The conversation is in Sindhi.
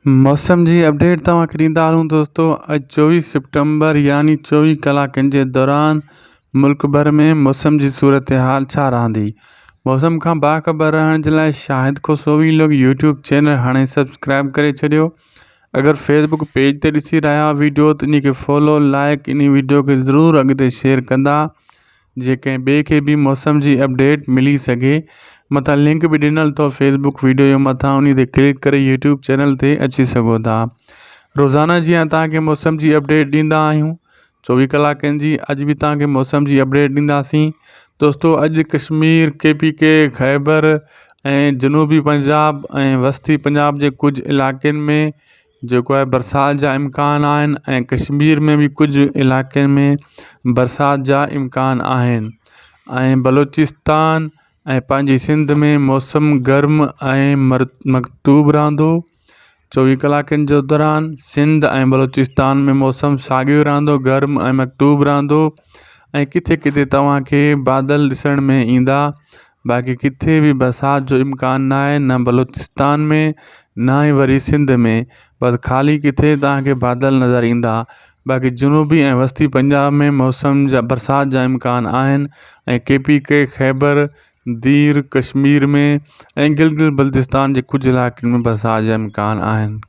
موسم جي اپڊيٽ توهان کي ڏيندا هلون دوستو اڄ 24 سيپٽمبر يعني 24 ڪلاڪن جي دوران ملڪ ڀر ۾ موسم جي صورتحال ڇا رهندي موسم کان باخبر رهڻ جي لاء Shahid Khoso vlog YouTube channel هاڻي سبسڪرائب ڪري ڇڏيو اگر فيسبڪ پيج تي ڏسي رهيا ويڊيو ته ان کي فالو لائڪ ان ويڊيو کي ضرور اڳتي شيئر ڪندا جيئن ڪنهن ٻئي کي به موسم جي اپڊيٽ ملي سگهي. مٿان لنڪ به ڏنل اٿو فيسبڪ ويڊيو جي مٿان انهي تي ڪلڪ ڪري يوٽيوب چينل تي اچي سگهو ٿا. روزانه جيئن توهان کي موسم جي اپڊيٽ ڏيندا آهيون چوويهه ڪلاڪن جي اڄ به توهان کي موسم جي اپڊيٽ ڏينداسين دوستو اڄ ڪشمير ڪي پي ڪي خيبر ۽ جنوبي پنجاب ۽ وسطي پنجاب جي ڪجهه علائقن ۾ جيڪو آهي برسات جا امڪان آهن ۽ ڪشمير ۾ به ڪجهه علائقن ۾ برسات جا امڪان آهن ۽ بلوچستان ۽ پنهنجي سنڌ ۾ موسم گرم ۽ مرطوب رهندو چوويهه ڪلاڪن جي دوران سنڌ ۽ بلوچستان ۾ موسم ساڳيو رهندو گرم ۽ مرطوب رهندو ۽ ڪٿي ڪٿي توهانکي بادل ڏسڻ ۾ ايندا باقي ڪٿي به برسات جو امڪان ناهي نه بلوچستان ۾ نه ئي وري سنڌ ۾ بس خالي ڪٿي توهان کي بادل نظر ايندا باقي جنوبي ۽ وسطي پنجاب ۾ موسم جا برسات جا امڪان آهن ۽ K P K Khyber Dir Kashmir ۾ ۽ Gilgit Baltistan جي ڪجهه علائقن ۾ برسات جا امڪان آهن.